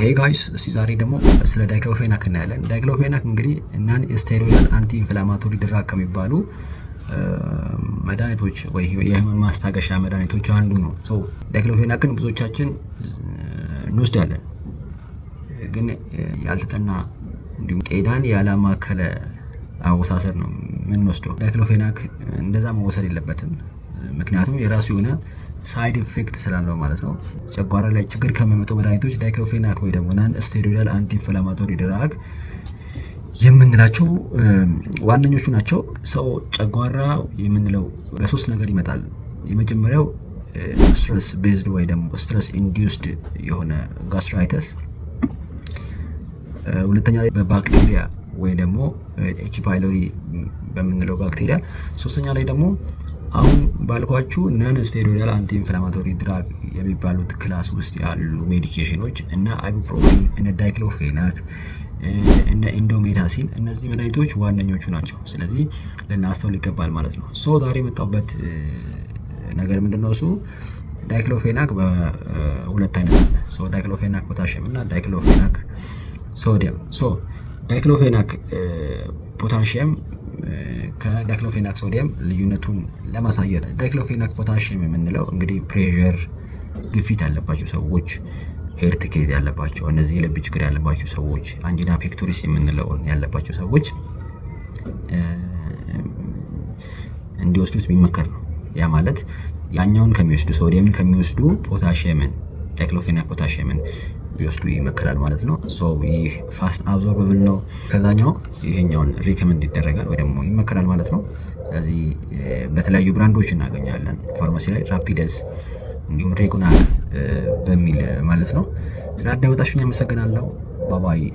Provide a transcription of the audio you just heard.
Hey guys፣ እስቲ ዛሬ ደግሞ ስለ diclofenac እናያለን። Diclofenac እንግዲህ non steroidal anti inflammatory drug ከሚባሉ መድኃኒቶች ወይ የህመም ማስታገሻ መድኃኒቶች አንዱ ነው። So diclofenac ን ብዙዎቻችን እንወስዳለን፣ ግን ያልተጠና እንዲሁም ጤናን ያላማከለ አወሳሰድ ነው የምንወስደው። Diclofenac እንደዛ መወሰድ የለበትም። ምክንያቱም የራሱ የሆነ side effect ስላለው ማለት ነው። ጨጓራ ላይ ችግር ከሚያመጡ መድኃኒቶች diclofenac ወይ ደግሞ non steroidal anti inflammatory drug የምንላቸው ዋነኞቹ ናቸው። So ጨጓራ የምንለው በሶስት ነገር ይመጣል። የመጀመሪያው stress based ወይ ደግሞ stress induced የሆነ gastritis፣ ሁለተኛ በባክቴሪያ ወይ ደግሞ H. pylori በምንለው ባክቴሪያ፣ ሶስተኛ ላይ ደግሞ አሁን ባልኳችሁ non steroidal anti inflammatory drug የሚባሉት class ውስጥ ያሉ medication ኖች እነ ibuprofen፣ እነ diclofenac፣ እነ indomethacin፣ እነዚህ መድኃኒቶች ዋነኞቹ ናቸው። ስለዚህ ልናስተውል ይገባል ማለት ነው። So ዛሬ የመጣሁበት ነገር ምንድነው? እሱ diclofenac በሁለት አይነት አለ። So diclofenac potassium እና diclofenac sodium። So diclofenac potassium ከ diclofenac sodium ልዩነቱን ለማሳየት፣ diclofenac potassium የምንለው እንግዲህ pressure ግፊት ያለባቸው ሰዎች፣ heart case ያለባቸው፣ እነዚህ የልብ ችግር ያለባቸው ሰዎች፣ angina pectoris የምንለውን ያለባቸው ሰዎች እንዲወስዱት የሚመከር ነው። ያ ማለት ያኛውን ከሚወስዱ፣ ሶዲየምን ከሚወስዱ potassium ን፣ diclofenac potassium ን ቢወስዱ ይመከራል ማለት ነው። So ይህ fast absorbable ነው። ከዛኛው ይሄኛውን recommend ይደረጋል ወይ ደግሞ ይመከራል ማለት ነው። ስለዚህ በተለያዩ brand ኦች እናገኛለን ፋርማሲ ላይ፣ ራፒደስ እንዲሁም ሬጉናክ በሚል ማለት ነው። ስላዳመጣችሁኝ አመሰግናለሁ። Bye bye።